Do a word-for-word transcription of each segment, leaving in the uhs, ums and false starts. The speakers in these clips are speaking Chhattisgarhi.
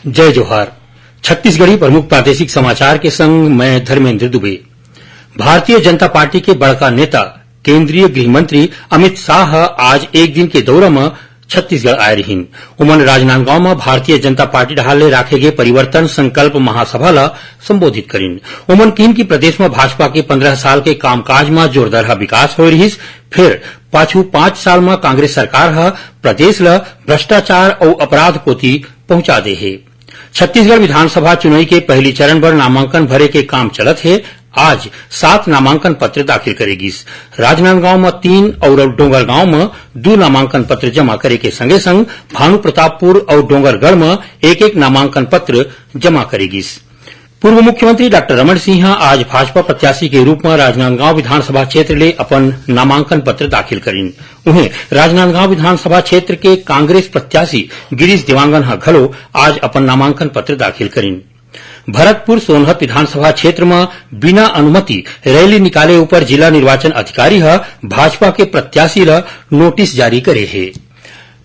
जय जोहार। छत्तीसगढ़ी प्रमुख प्रादेशिक समाचार के संग मैं धर्मेंद्र दुबे। भारतीय जनता पार्टी के बड़का नेता केंद्रीय गृह मंत्री अमित शाह ह आज एक दिन के दौरा म छत्तीसगढ़ आए रहिन। ओमन राजनांदगांव म भारतीय जनता पार्टी डहार ले राखे गे परिवर्तन संकल्प महासभा ल संबोधित करिन। ओमन किहिन कि प्रदेश म भाजपा के पंद्रह साल के कामकाज म जोरदरहा विकास होए रिहिस, फेर पाछू पांच साल म कांग्रेस सरकार ह प्रदेश ल भ्रष्टाचार अउ अपराध कोति पहुंचा दे हे। छत्तीसगढ़ विधानसभा चुनई के पहली चरण बर नामांकन भरे के काम चलत हे। आज सात नामांकन पत्र दाखिल करे गिस। राजनांदगांव म तीन अउ डोंगरगांव म दू नामांकन पत्र जमा करे के संगे संग भानुप्रतापपुर अउ डोंगरगढ़ म एक एक नामांकन पत्र जमा करे गिस। पूर्व मुख्यमंत्री डॉक्टर रमन सिंह ह आज भाजपा प्रत्याशी के रूप म राजनांदगांव विधानसभा क्षेत्र ले अपन नामांकन पत्र दाखिल करिन। उहें, राजनांदगांव विधानसभा क्षेत्र के कांग्रेस प्रत्याशी गिरीश देवांगन ह घलो आज अपन नामांकन पत्र दाखिल करिन। भरतपुर सोनहत विधानसभा क्षेत्र म बिना अनुमति रैली निकाले ऊपर जिला निर्वाचन अधिकारी ह भाजपा के प्रत्याशी ल नोटिस जारी करे हे।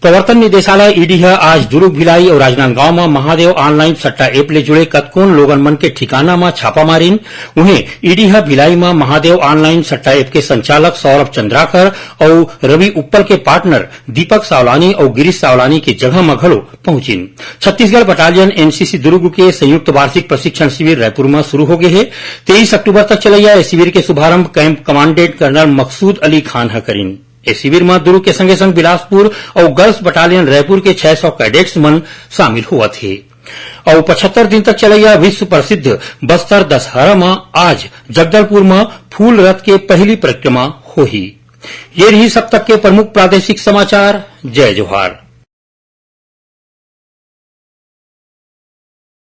प्रवर्तन निदेशालय, ईडी ह आज दुर्ग, भिलाई अउ राजनांदगांव म महादेव ऑनलाइन सट्टा ऐप ले जुड़े कतकोन लोगन मन के ठिकाना म छापा मारिन। उहें, ईडी ह भिलाई म महादेव ऑनलाइन सट्टा ऐप के संचालक सौरभ चंद्राकर अउ रवि उप्पल के पार्टनर दीपक सावलानी अउ गिरीश सावलानी के जगह म घलो पहुंचिन। छत्तीसगढ़ बटालियन एनसीसी दुर्ग के संयुक्त वार्षिक प्रशिक्षण शिविर रायपुर म शुरू हो गे हे। तेईस अक्टूबर तक चलैया ए शिविर के शुभारंभ कैंप कमांडेंट कर्नल मकसूद अली खान ह करिन। ए शिविर म दुर्ग के संगे संग बिलासपुर अउ गर्ल्स बटालियन रायपुर के छह सौ कैडेट्स मन शामिल होवत हे। अउ पचहत्तर दिन तक चलैया विश्व प्रसिद्ध बस्तर दशहरा म आज जगदलपुर म फूल रथ के पहली परिक्रमा होही। ये रही अब तक के प्रमुख प्रादेशिक समाचार। जय जोहार।